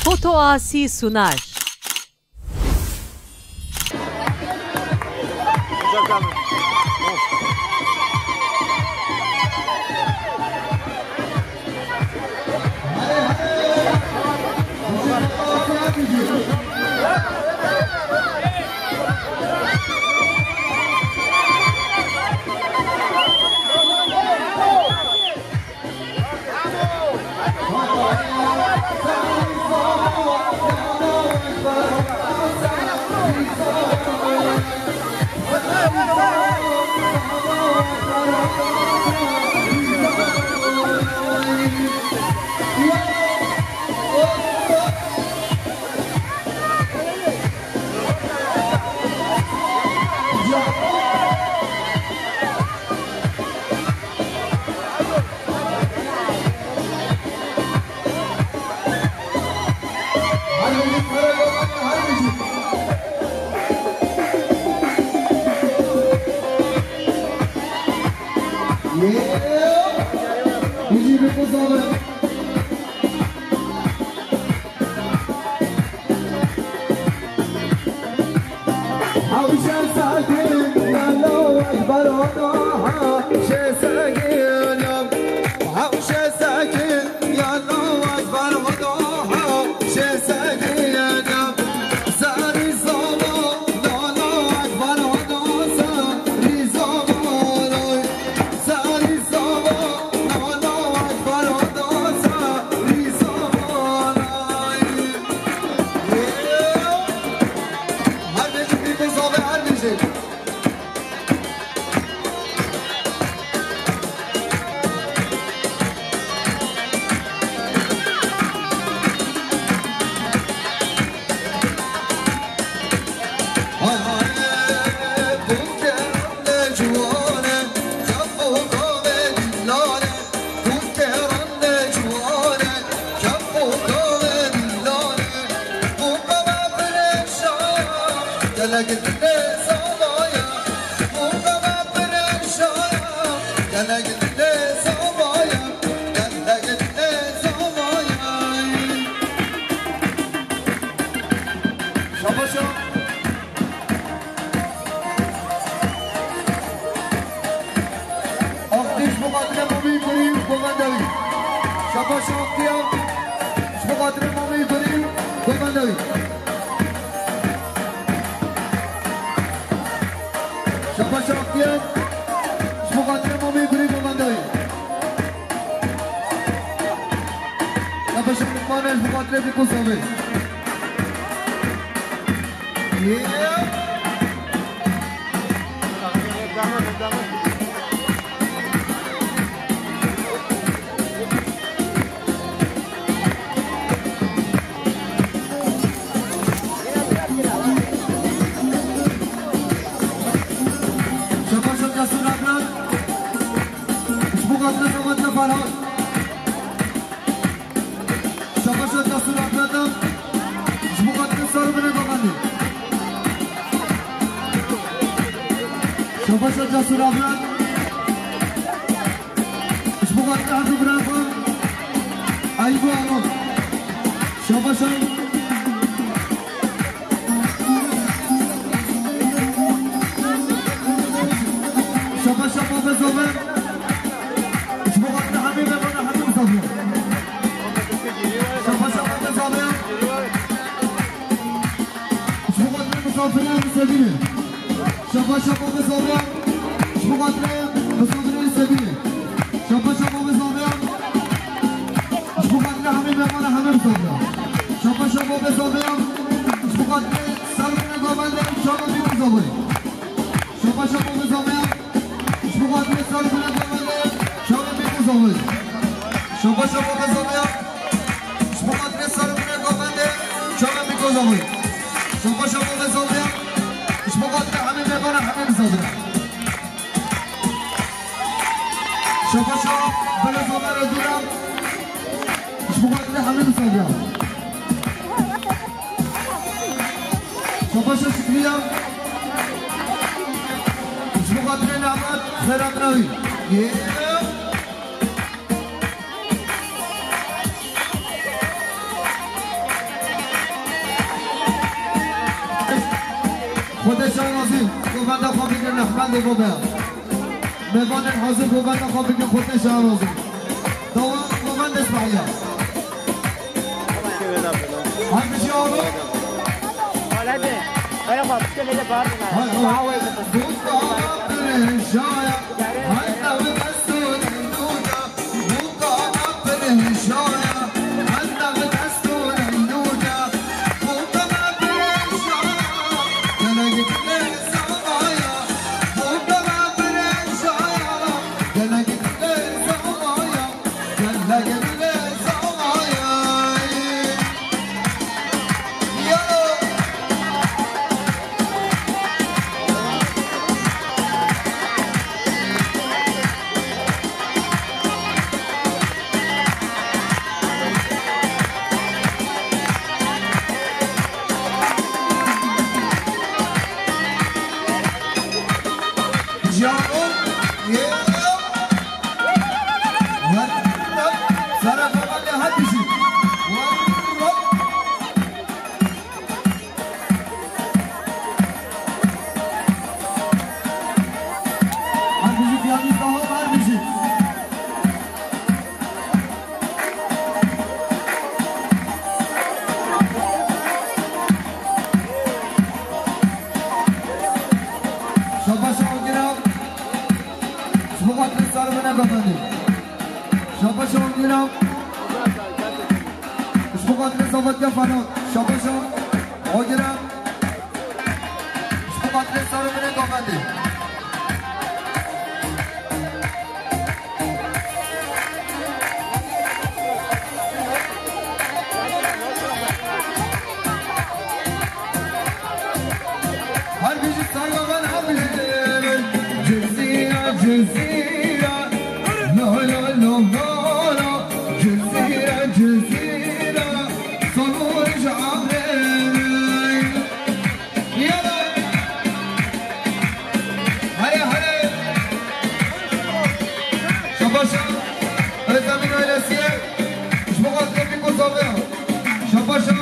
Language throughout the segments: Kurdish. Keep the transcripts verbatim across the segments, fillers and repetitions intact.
Foto Asi Sunar. Şabaşa. Alkış bu kadre Mami Gurî Govendewî. Şabaşa Aktiya. Ji bo xatirê Mamê Gurî Govendewî. Şabaşa Aktiya. Ji bo xatirê Mamê Gurî Govendewî. Şabaşa Lukman, ji bo xatirê Bîko Zavê. Yeah. Şabaşa Cesur Akran. Ji bo xatirê Samet Ferhat. Şabaşa Cesur Akran. Ji bo xatirê Sarûbinê Govendê. Şabaşa Cesur Akran. Ji bo xatirê her du birayê xwe. Eyûb û Alon. Şabaşa. Şabaşa Mame Zave. Ji bo xatirê hemî mêvana hemî misafiran. Şabaşa Mame Zave. Ji bo xatirê misafiran li Sedînê. Şabaşa Mame Zave. Ji bo xatirê misafiran li Sedînê. Şabaşa Mame Zave. Ji bo xatirê hemî mêvana hemî misafiran. Şabaşa Mame Zave. Ji bo xatirê Sarûbinê Govendê çavên Bîko Zavê. Şabaşa Mame Zave. Ji bo xatirê Sarûbinê Govendê çavên Bîko Zavê. Şabaşa Mame Zave. Ji bo xatirê Sarûbinê Govendê çavên Bîko Zavê. Şabaşa Mame Zave. Ji bo xatirê hemî mêvana hemî misafiran. Şabaşa Belê Zave Redûra. Ji bo xatirê hemî misafiran. Şabaşa Şikriya. Ji bo xatirê Nemat Xêrat Navî. Yeah. Xwedê şarazî, govenda xwe bikin rehmet li bo be. Mêvanên hazir govenda xwe bikin Xwedê şarazî. Dawa govend Îsmaîl. Her bijî alo. Hay, hay. Bûka birêjaya, henda bi destû dendû de. Her bijî piyanîsta ho, her bijî. Şabaş Ogîra. Ji bo xatirê sar bine govendê. Şabaş Ogîra. Ji bo xatirê Zavatiya Ferhat. Şabaş Ogîra. Ji bo xatirê sar û binê govendê. Her bijî sar govend, her bijî. Cizîra, Cizîra, la, la, la, la, la. Cizîra, Cizîra, salûr ji emrê min. Yala. Here, here. Şabaşa. Özdemir ailesiye. Ji bo xatirê Bîk û Zavê. Şabaşa.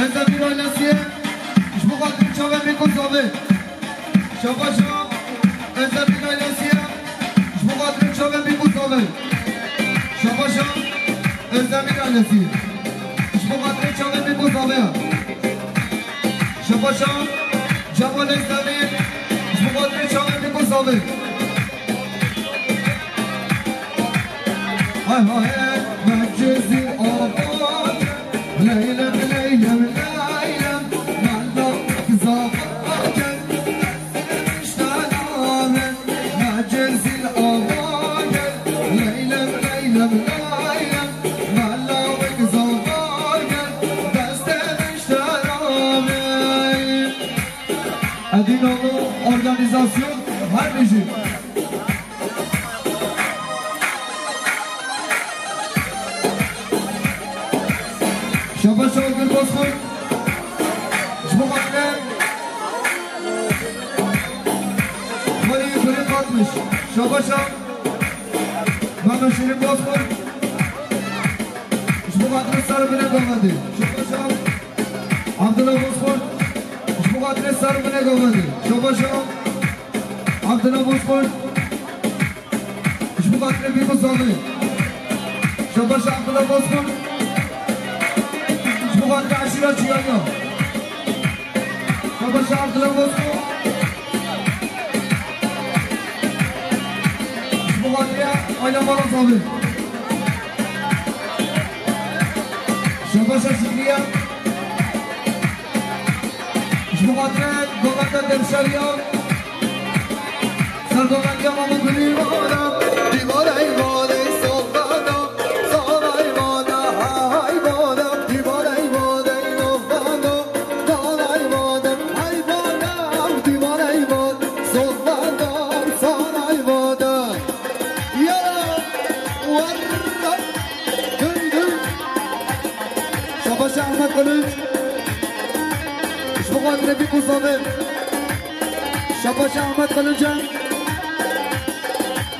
Özdemir ailesiye. Ji bo xatirê çavê Bîk û Zavê. Şabaşa. Özdemir ailesiye. Ji bo xatirê çavê Bîk û Zavê. Şabaşa. Özdemir ailesiye. Ji bo xatirê çavê Bîk û Zavê. Şabaşa Cemal Özdemir, ji bo xatirê çavê Bîk û Zavê. Hay hay, me Cizîr ava ke, leylem, leylem, leylem, me lawek zava ke, destê min ji te navê. Me Cizîr ava ke, leylem, leylem, leylem, me lawek zava ke, destê min ji te navê. Edîn Oglu, organîzasyon, her bijî. Şabaşa Ogul Bozkurt. Ji bo xatirê Xwelî Xwelî Fatmiş. Şabaşa Mehmet Şirin Bozkurt. Ji bo xatirê sar û binê govendê. Şabaşa Abdullah Bozkurt. Ji bo xatirê sar û binê govendê. Şabaşa Abdullah Bozkurt. Ji bo xatirê Bîk û Zavê. Şabaşa Abdullah Bozkurt. Ji bo xatirê eşîra Çiyaya. Şabaşa Abdullah Bozkurt. Ji bo xatirê aile mala Zavê. Şabaşa Şikriye. Ji bo xatirê govenda Demşeriya. Sergovendiya Mamo Gulî. Dîvarey vanê sovana, zanay vana, hay vana, dîvarey vanê novana, zanay vana, hay vana, dîvarey van, sovana, zanay vana. Yara, warra, dün, dün. Şabaş Ahmet Kılıç. Ji bo xatirê Bîk û Zavê. Şabaş Ahmet Kılıç.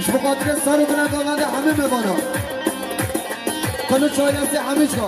Ji bo xatirê sar û binê govendê hemî mêvana. Kılıç ailesi hemî jî.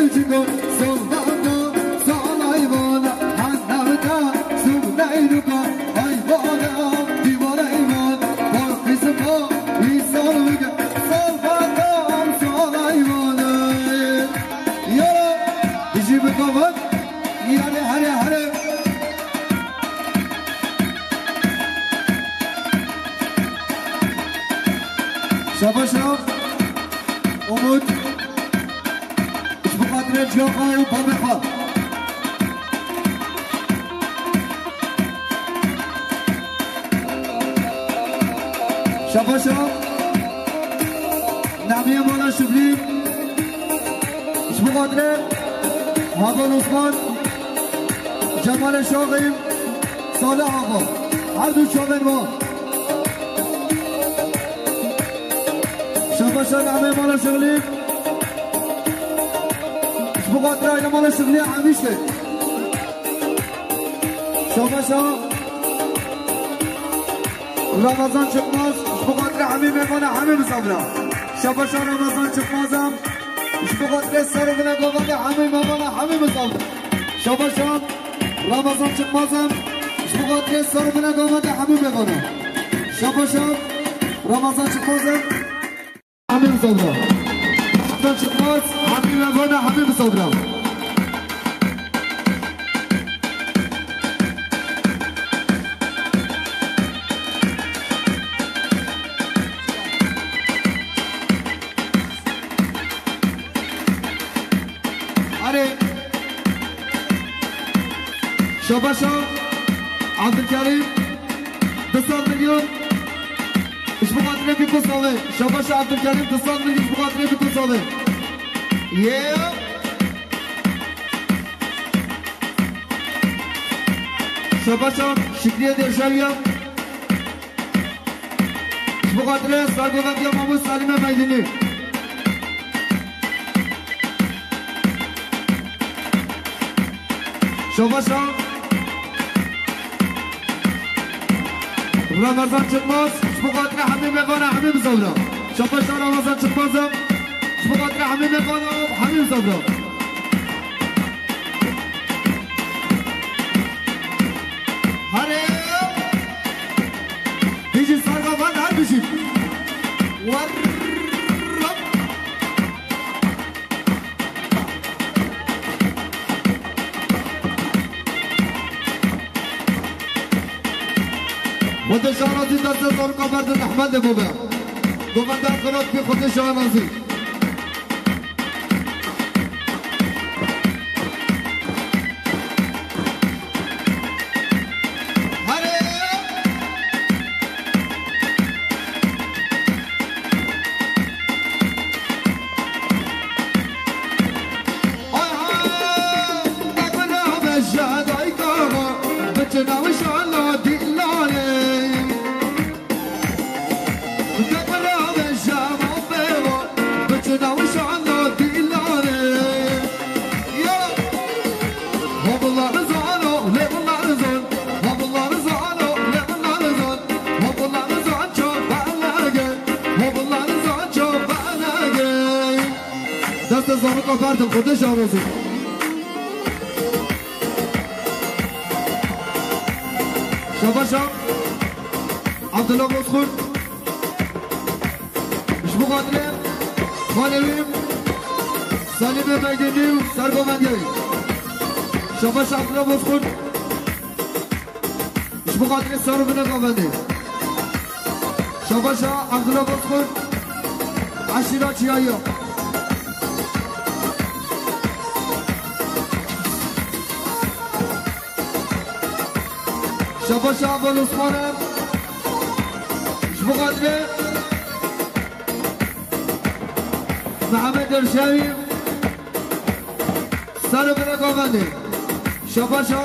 Sevciko, soldata, salayvana, hannavta, sumnayruka, hayvana, divarayvana, korkisma, insanlık, salvata, salayvana. Yara, bizi bir kavat, yare, hare, hare. Şabaş e. Umut. Ji bo xatirê ciya xwe û bavê xwe. Şabaş e. Namiye mala Şiblî. Ji bo xatirê Hakan Osman, Cemalê Şaxî, Salih Axa. Her du çavên me. Şabaşa namê mala Şiblî. Ji bo xatirê aile mala Şiblî hemî ştê. Şabaşa Ramazan Çıkmaz, ji bo xatirê hemî mêvana, hemî misafira. Şabaşa Ramazan Çıkmaz e. Ji bo xatirê ser û vine gavane hemî mêvana, hemî misafira. Şabaşa Ramazan Çıkmaz e. Ji bo xatirê ser û vine gavane hemî mêvana. Şabaşa Ramazan Çıkmaz e. Hemî misafira. Ramazan Çıkmaz, hemî mêvana, hemî misafira. Erê. Şabaşa Abdülkerim. Du sed milyon. Ji bo xatirê Bîko Salê. Şabaşa Abdülkerim, du sed milyon ji bo xatirê Bîko Salê. Yeah. Şabaşa Şikriye Derşaviya. Ji bo xatirê sergovendiya Mamû Selîmê Meydînî. Şabaşa Ramazan Çıkmaz, ji bo xatirê hemî mêvana, hemî misafira. Şabaşa Ramazan Çıkmaz e, ji bo xatirê hemî mêvana, hemî misafira. Hare! Hêjî sergavan her bijî. Warrap. Xwedê şarazî destê zarika berdin Ehmedê bû be. Govenda xirot bî Xwedê şarazî. Destê zarika berdin, Xwedê şarazî. Şabaşa Abdullah Bozkurt. Ji bo xatirê xalê wî Selîmê Meydînî û sergovendiyê. Şabaşa Abdullah Bozkurt. Ji bo xatirê ser û vine gavendê. Şabaşa Abdullah Bozkurt, Eşîra Çiyayî. Şabaşa Abdullah Osman'ım, ji bo xatirê Mehmet Erşevî, ser û binê govendê. Şabaşa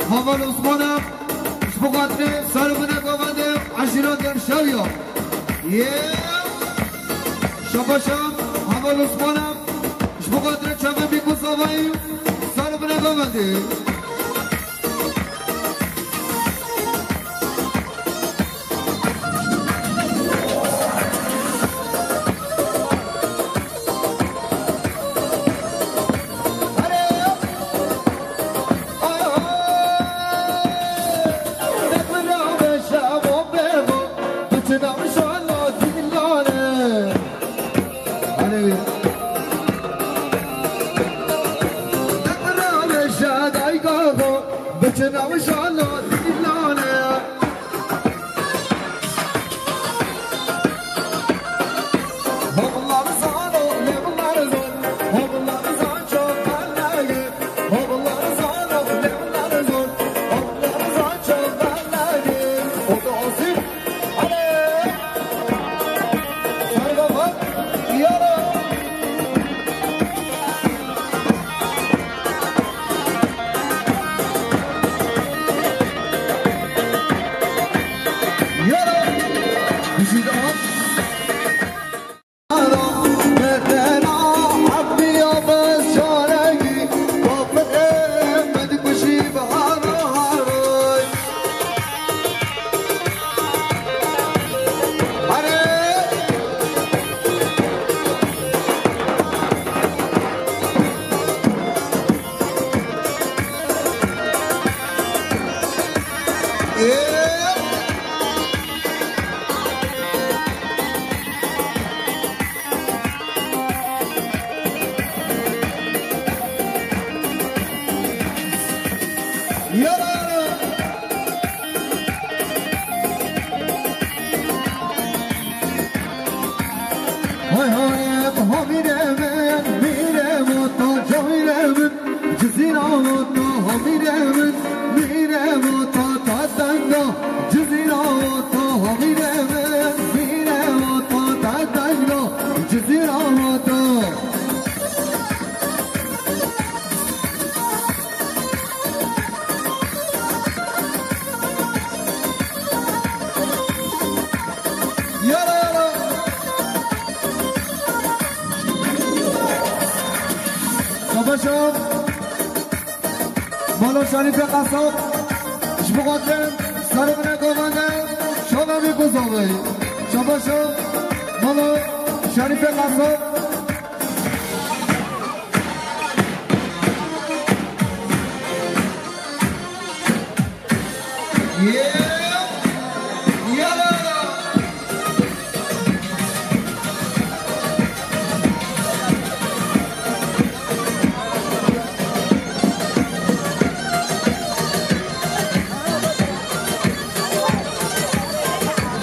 Haval Osman'ım, ji bo xatirê ser û binê govendê eşîra Derşewiya. Yê! Şabaşa Haval Osman'ım, ji bo xatirê çavê Bîk û Zavayî, ser û binê govendê. Hay hay, ha mîrê min, mîrê min, to cawîrê min, Cizîra min, to ha mîrê min, mîrê min, to ta deng da, Cizîra min, to ha mîrê min, mîrê min, to ta deng da, Cizîra min, to. Yara, yara. Savaşa. Mala Şerîfe Qasap. Ji bo xatirê serê min e govende. Şana vî gozavê. Savaşa. Mala Şerîfe Qasap.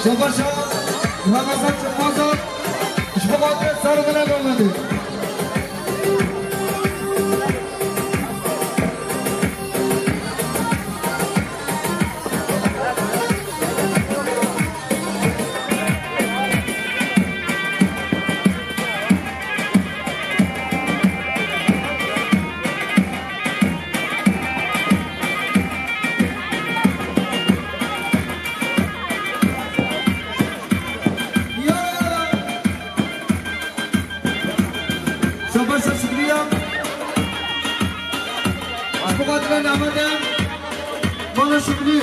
Şabaşa, Ramazan Çıkmaz'a, ji bo xatirê serê min e govendê. Şabaşa Şükrü'ye. Ji bo xatirê namete Mala Şükrü.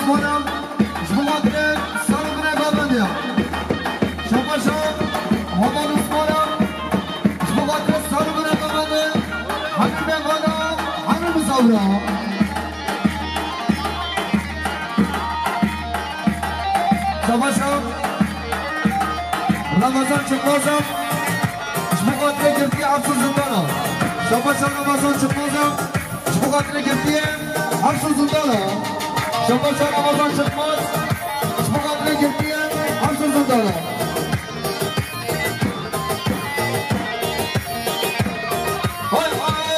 Osman'a, ji bo xatirê sar û bineka me diya. Şabaşa Haman Osman'a, ji bo xatirê sar û bineka me de, hemî mêvana, hemî misafira. Şabaşa Ramazan Çıkmaz'a, ji bo xatirê girtî hepsû zindana. Şabaşa Ramazan Çıkmaz'a, ji bo xatirê girtiyê hepsû zindana. Şabaşa Ramazan Çıkmaz, ji bo xatirê girtiyê hepsû zindana. Hay hay,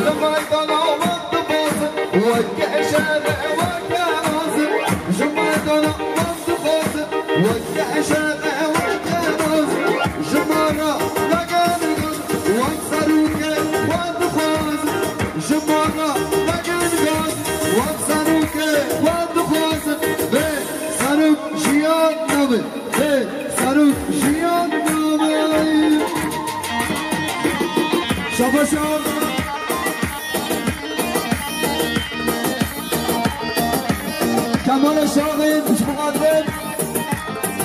li meydana wan dixwazin, weke şere weke razin, ji meydana wan dixwazin, weke şere weke razin, ji me re nekin gaz, wek serokê xwe dixwazin, ji me re nekin gaz, wek serokê xwe dixwazin, bê serok jiyan nabe. Hey, serok jiyan nabe. Şabaşa. Kemalê Şaxî, ji bo xatirê.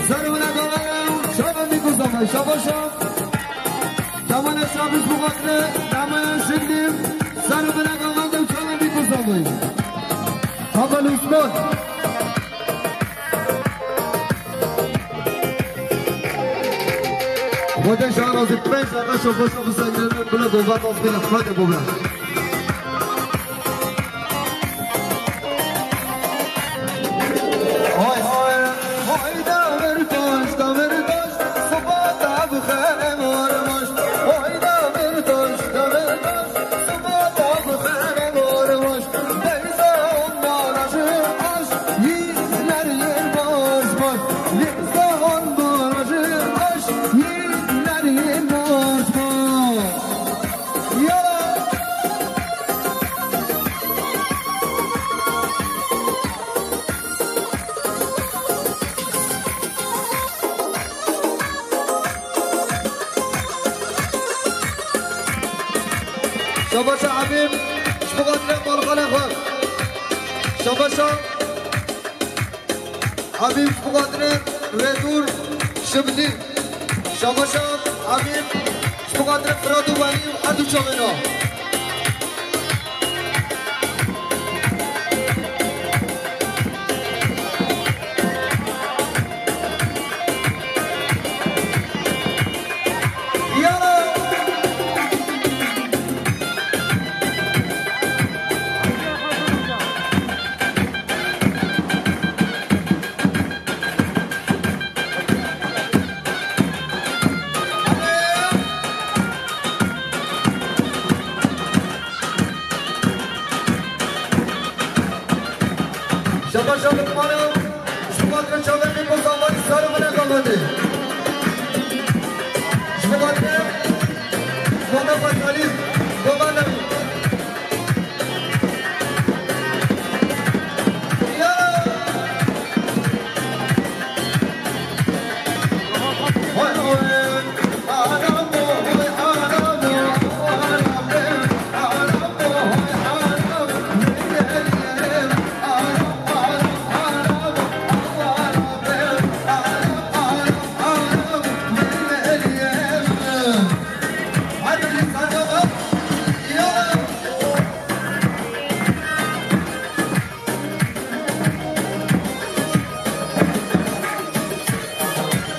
Serok Şaxî, Şaxî Nîkuzamay. Şabaşa. Kemalê Şaxî, ji bo xatirê. Kemalê Şindî. Serok Şaxî, Şaxî Nîkuzamay. Hakan Osman. Xwedê şarazî pênc deqa şofa şofa sendin bila dovan nasbîne Xwedê bobra. Oy, oy, oy, demir taş, demir taş, sıfata bixere marmaş. Oy, demir taş, demir taş, sıfata bixere marmaş. Şabaşa Habib, ji bo xatirê malxana xwe. Şabaşa Habib, ji bo xatirê Rêdûr Şibnî. Şabaşa Habib, ji bo xatirê Firat û Welî û her du çavêna. Şabaşa Lukman'a, ji bo xatirê çavên wî bo zamanî sar û bineka Xwedê. Ji bo xatirê Xwedê xweşalî, bo me nebû.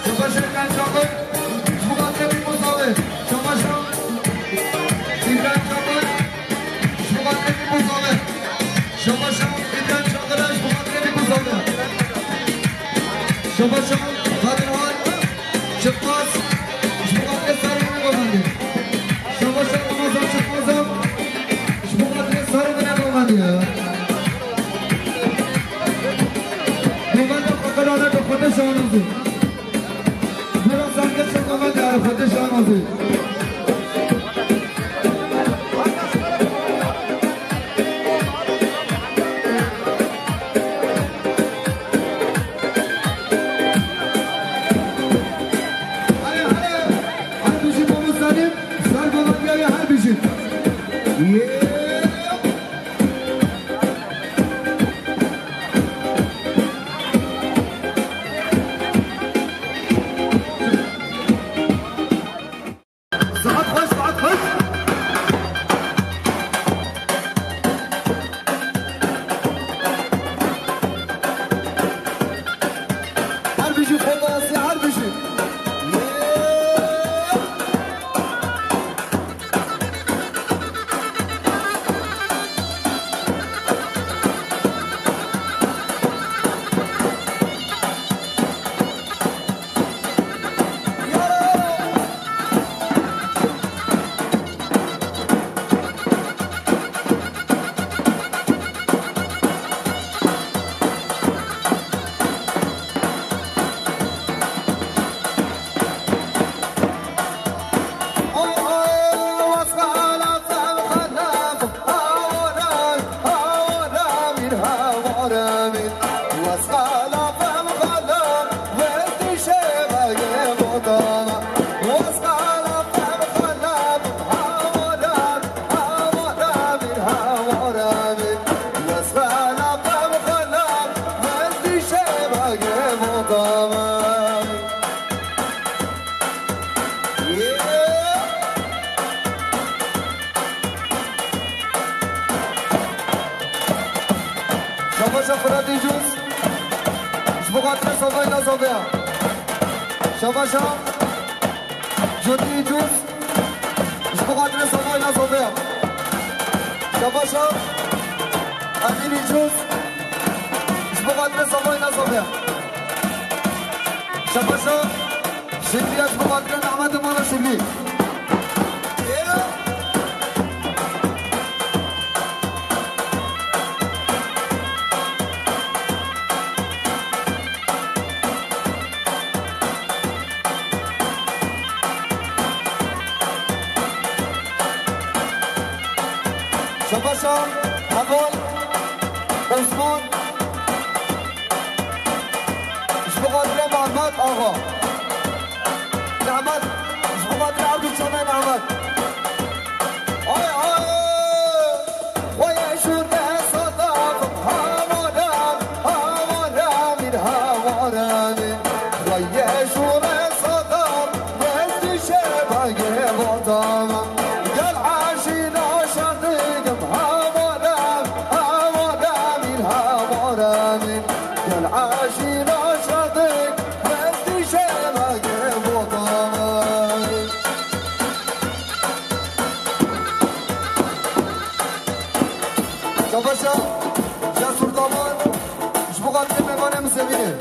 Şabaşa Şevket Çakır, ji bo xatirê Pîrozavê. Şabaşa Îbrahîm Çakır, ji bo xatirê Pîrozavê. Şabaşa Îbrahîm Çakır, ji bo xatirê Pîrozavê. Şabaşa Kadir Han Çıkmaz, ji bo xatirê Serê Gulê Govendê. Şabaşa Ramazan Çıkmaz, ji bo xatirê Serê Gulê Govendê. Govenda xwe qilane bi xwe de şanazî. Bira serkeşa Govendê, ara xwe de şanazî. Her bijî Mamo Selim, ser Govendiyê her bijî. Yeah. Îcûz, ji bo xatirê Sovayê Nasoveya. Şabaşa. Cotî Îcûz, ji bo xatirê Sovayê Nasoveya. Şabaşa. Emîr Îcûz, ji bo xatirê Sovayê Nasoveya. Şabaşa. Şilî ya ji bo xatirê Nehmetê mala Şilî. Şabaşa, Heval, Osman. Ji bo xatirê Mehmet Axa. Nehmet, ji bo xatirê Ebdûçamê Nehmet. Ay, ay! Xweyê şûr de sedaf, hevalem, hevalem, hevalem. Xweyê şûr de sedaf, destî şebagê vatan. Gel aşîna şadigim, hevalem, hevalem, hevalem. Gel aşîna şadik, destî şebagê vatan. Şabaşa, Cesur Damar, ji bo xatirê mêvanê min sevînê.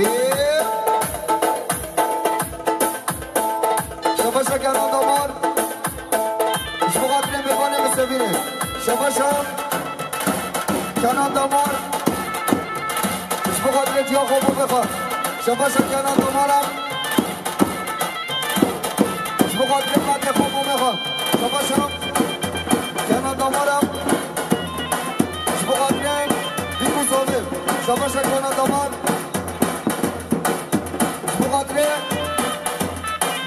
Yê. Şabaşa Kenan Damar, ji bo xatirê mêvanê min sevînê. Şabaşa Kenan Damar, ji bo xatirê diya xwe bo vexwe. Şabaşa Kenan Damar e. Ji bo xatirê qadrê xwe bo vexwe. Şabaşa Kenan Damar e. Ji bo xatirê Dîkû Sovê. Şabaşa Kenan Damar. Ji bo xatirê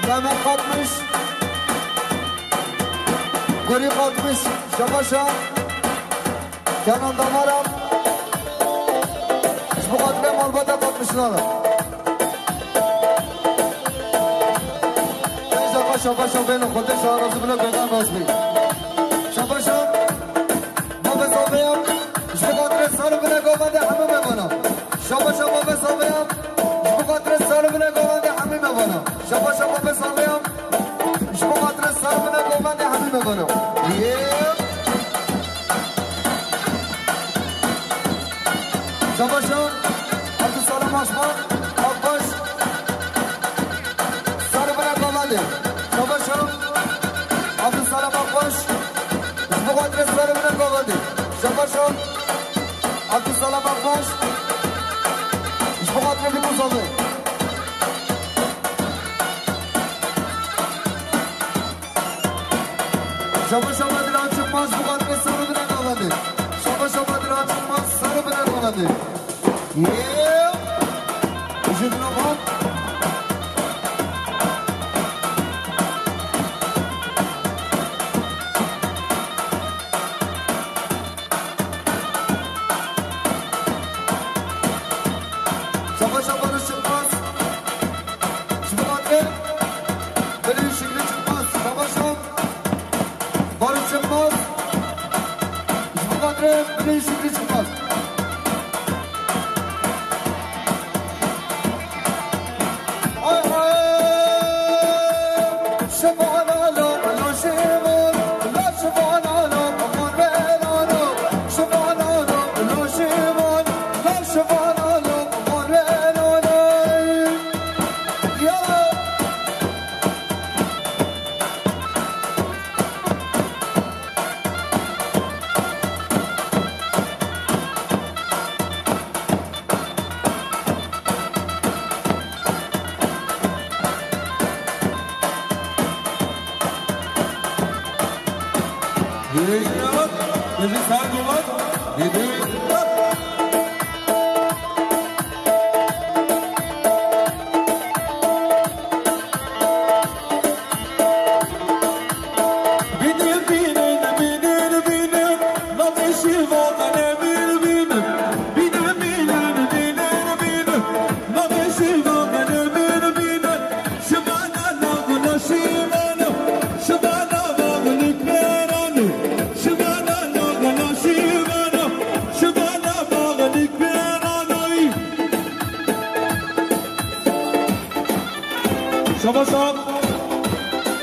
Mehmet Katmiş. Gorî Katmiş. Şabaşa. Kenan Damara. Ji bo xatirê malbata Katmişinan e. Pênc deqa şabaşa bêne xwedê şarazî bile govan rast bî. Şabaşa. Mafê Saveya. Ji bo xatirê ser û binê govendê hemû mêvana. Şabaşa Mafê Saveya. Ji bo xatirê ser û binê govendê hemû mêvana. Şabaşa Mafê Saveya. Ji bo xatirê ser û binê govendê hemû mêvana. Yê. Şabaşa Abdulsalam Akbaş, Akbaş. Ser û binê govendê. Şabaşa Abdulsalam Akbaş. Ji bo xatirê ser û binê govendê. Şabaşa Abdulsalam Akbaş. Ji bo xatirê Dîkû Sovê. Şabaşa Bedirhan Çıkmaz, ji bo xatirê ser û binê govendê. Şabaşa Bedirhan Çıkmaz, ser û binê govendê. Yê. Ji dina van. Şabaşa Barış Çıkmaz. Ji bo xatirê Bilî Şükrü Çıkmaz. Şabaşa Barış Çıkmaz. Ji bo xatirê Bilî Şükrü Çıkmaz. Ay, ay. Şivanalo, lo şivan, lo şivanalo, aman verano. Şivanalo, lo şivan, lo şivanalo, aman verano. Ya. Yürüyüşüne bak, bizi sağ kulak, yürüyüşüne bak. Bînin, bînin, bînin, bînin, navê şîvan em ê bînin. Bînin, bînin, bînin, bînin, navê şîvan em ê bînin. Şivana navna şivana, şivana navna kêrana, şivana navna şivana, şivana Şan.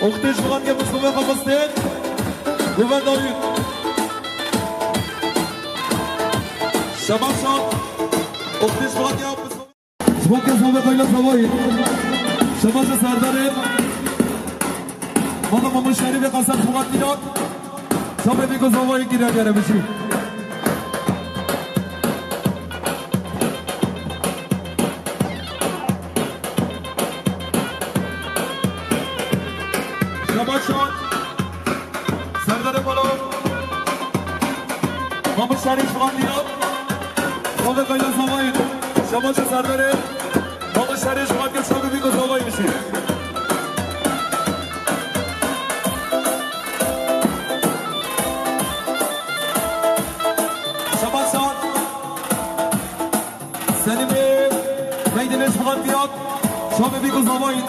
Oxtê ji van ke Mustafa Xamistên. Govenda wî. Şaban Şan. Oxtê ji van ke Mustafa. Ji van ke Zovê Xeyla Zavayî. Şaban Şa Serdarê. Mala Mamu Şerîfê Qasem Fuat Dîlak. Şabê Bîko Zavayî kî reviyere bijî. Şaban Şan. Serdarê Balo. Mamu Şerîf Fuat Dîlak. Zovê Xeyla Zavayî. Şaban Şa Serdarê. Mamu Şerîf Fuat Dîlak. Şabê Bîko Zavayî bijî. Şaban Şan. Selîmê Meydînê ji Xatiyan. Şabê Bîko Zavayî.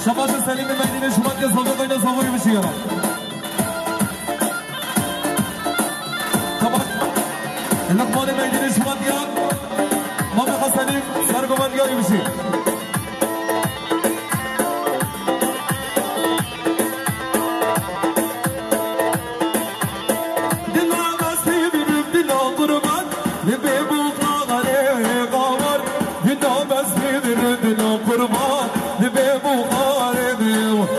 Şaban Şa Selîmê Meydînê ji Xatiyan. Zovê Xeyla Zavayî bijî. Tamam. Luqmanê Meydînê ji Xatiyan. Mamê Xesenî Sergovendiyarî bijî. Dila bes pê birim dila qurban, li bê buxarê qawar. Dila bes pê birim dila qurban, li bê buxarê qawar.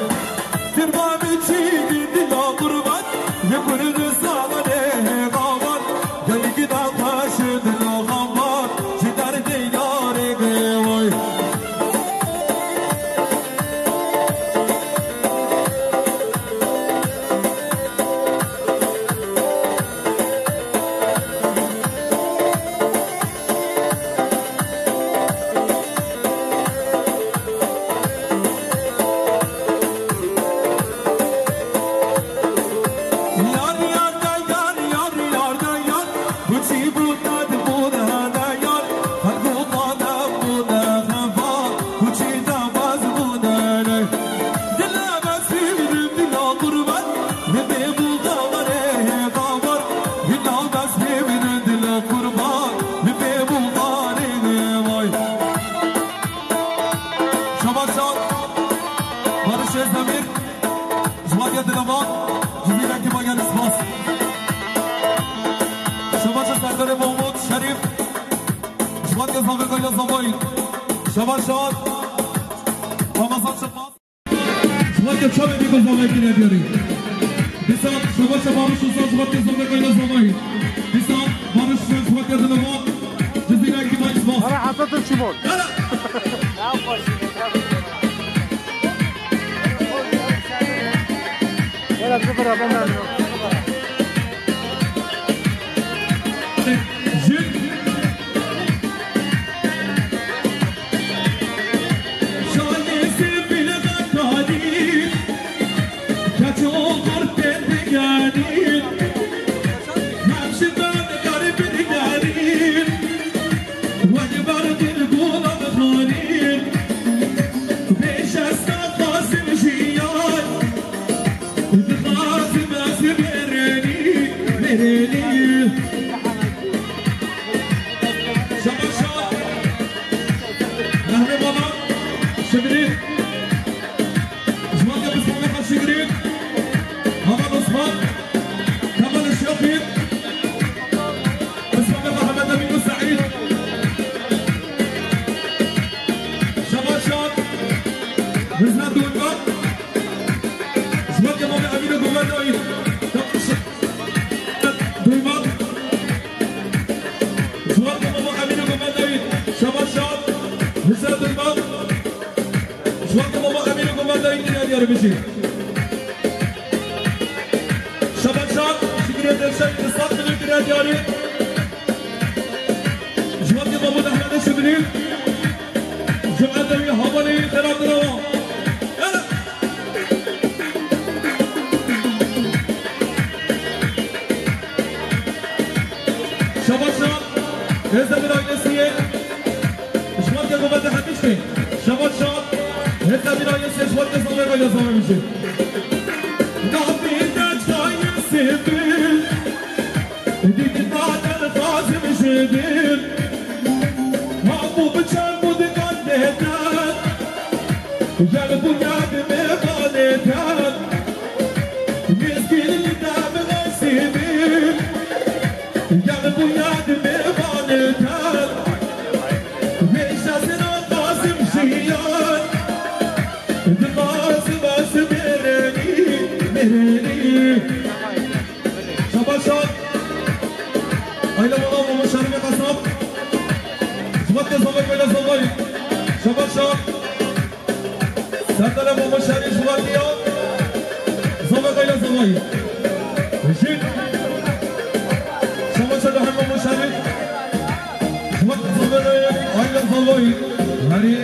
Tirma min çî dila qurban, li Kurdistanê qawar. Gelkî da xweş dila xambar, ji derdê yarê qeway. Yar yar da yar, yar yar da yar. Kuçî bû dad bû da da yar. Xelk û xanam bû da xefa. Kuçî da baz bû da ne. Dila bes pê birim dila qurban. Li bê buxarê qawar. Dila bes pê birim dila qurban. Li bê buxarê vay. Şaban Şan. Barış Özdemir. Ji Xwediyê dilava. Ji zîrekî me gelî spas. Şaban Şa Serdarê Mahmud Şerîf. Ji Xwediyê Zavê Xeyla Zavayî. Şaban Şa. Ramazan Çakmaz. Ji Xwediyê Çavê Bîko Zavayî kiriye diyarî. Dîsan Şaban Şa Barış Usta ji Xwediyê Zavê Xeyla Zavayî. Dîsan Barış Usta ji Xwediyê dilava. Ji zîrekî me spas. Ara hata tu çi bol? Ara. Wala tu bira ben ben. Jin. Şalê sê bile da kadî. Keç oxir pê digerî. Hem ji ben garibin gerî. Wek ber dilgûna xanî. Pêş esta xwazim jiyar. Dixwazim ez mêrênî, mêrênî. Şaban Şa. Mehmet Baba. Şigrî. Ji Xwediyê Bismillah Şigrî. Heval Osman. Kemal Şafî. Bismillah Mehmet Emin Seîd. Şaban Şa. Hizmet Duymak. Ji Xwediyê Mamê Emînê Govendayî. Duymak. Ji Xwediyê Mama Emînê Govendayî. Şaban Şa. Hizmet Duymak. Ji Xwediyê Mama Emînê Govendayî kiriye diyarî bijî. Şaban Şa. Şigrê Dilşad. Di sed milyon kiriye diyarî. Ji Xwediyê Mamûd Ehmedê Şibilî. Cemaetê wî, hevalê wî, xêra dirawa. Şaban Şa, Hêzdemir ailesiyê, ji Xwediyê Govendê Hemiştê. Şaban Şa, Hêzdemir ailesiyê, ji Xwediyê Zavê Xeyla Zavê bijî. Navê te çaye sêvil, dîdî ta derxwazim ji dil. Hemû biçem û dikan dê te. Gel bu yad mêvanê te, mîskîn li te binesîbî. Gel bu yad mêvanê te, vêşa sina Qasim jiyan. Di Qasim ez mêrenî, mêrenî. Şabaş şat. Ayla bala Mamo Şerîfê Qesab. Ji xwe tê zavay, ayla zavay. Şabaş şat. Serdara Mamo Şerîf ji xwe diya. Zavay, ayla zavay. Jin. Şabaş şat, Mamo Şerîf. Ji xwe tê zavay, ayla zavay. Herê.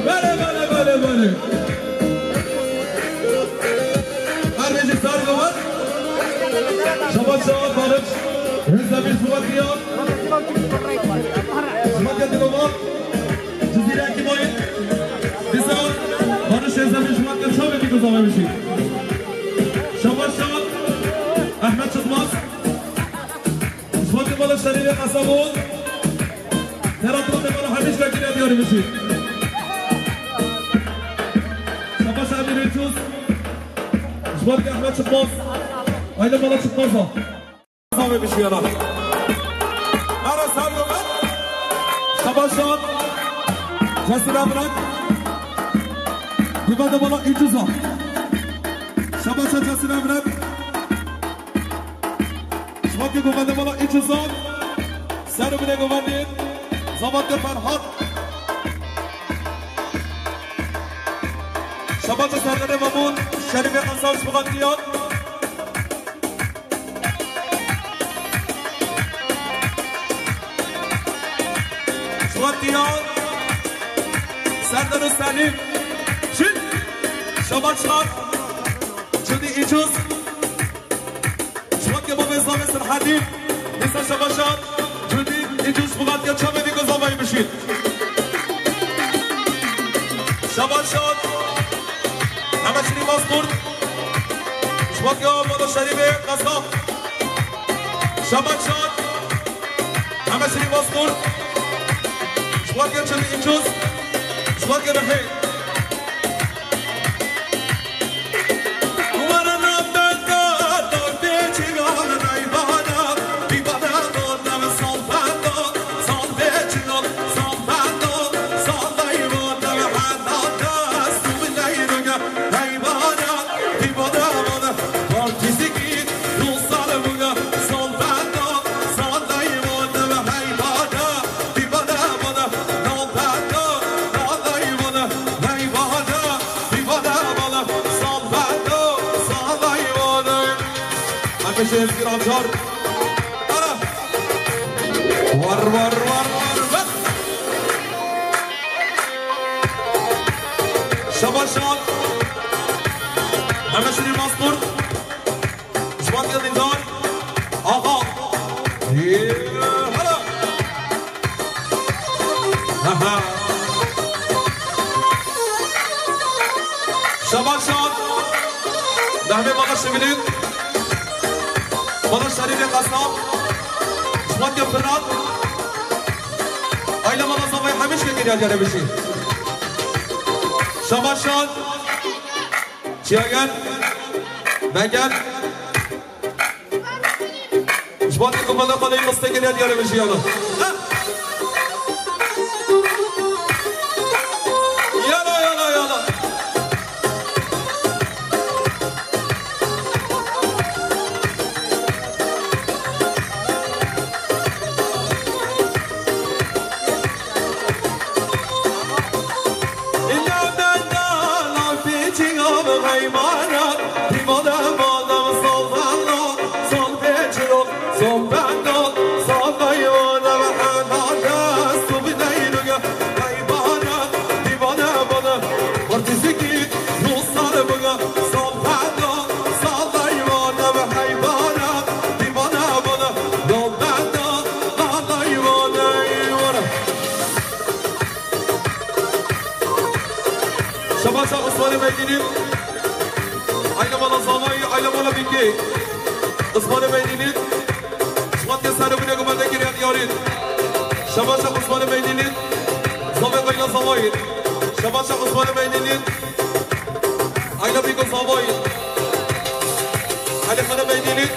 Bele, bele, bele, bele. Her bêjî sar bi we. Şabaş, şabaş, Barış. Hêza bir Şubat ya. Şubat ya dilova. Cizîre Ekîmayî. Dîsa Barış hêza bir Şubat ya. Çavê dî guzavê bişî. Şabaş, şabaş. Ahmet Çıkmaz. Şubat ya, Barış Şerîfê Qesabon. Teratro de bala Hemîş Bekir'e diyarı bizi. Şabaş Emir Üçüz. Şubat Ahmet Çıkmaz. Aile bala Çıkmaz o. Sabe bir şey yarar. Ara sarıyor. Şabaş Şahat. Cesur Emret. Güvende bala Üçüz o. Şabaş Cesur Emret. Şubatê govende mala Îcizan. Ser bide govendê. Zavatê Ferhat. Şabatê Serdarê Mamun. Şerîfê Qesab Şubatîyan. Şubatîyan. Serdar Selim. Çin. Şabat Şubat. Cudi Îciz. Şubat ke bavê zavê Sirhedî, dîsa şebaşan, Cudî, Îcû, Şubat ke çavê dî ku zavayî bişîn. Şebaşan, heme şirî Mazkurt, Şubat ke Mala Şerîfê Qesab. Şebaşan, heme şirî Mazkurt, Şubat ke Cudî Îcû, Şubat ke Rihê. Hemîşe Ezgî Acar. Ara. Var, var, var, var, var. Şabaş şat. Hemîşe Mazkurt. Şubat Yıldızlar. Aha. Hala. Aha. Şaban Şan. Nehmê Mala Şivilîn. Mala Şerîfê Qesab. Şubat Fırat. Aile Mala Zavay Hemiş ke geriya gere bişî. Şaban Şan. Çiyagen. Vegen. Ji bo ku mala xwe lê qistê geriya diyarê min jiyana. Yala, yala, yala. Şebaşa Osmanê Meydînî, Ayla Mala Zavayî, Ayla Mala Bîkê. Osmanê Meydînî, Şubat ke serê bûne ku me de kiriye diyarî. Şabaş Osmanê Meydîlî, zavê Qayla Zavayî. Şabaş Osmanê Meydîlî, Ayla Bîko Zavayî. Elî Xanê Meydîlî,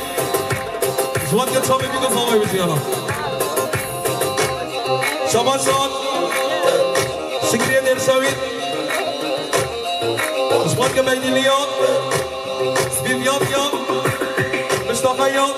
Ziwanke Çavê Bîko Zavayî bijî yana. Şabaş Şikriyê Dêrşawî, Ziwanke Meydîlî ya, Spîvyan ya, Mistafeyan.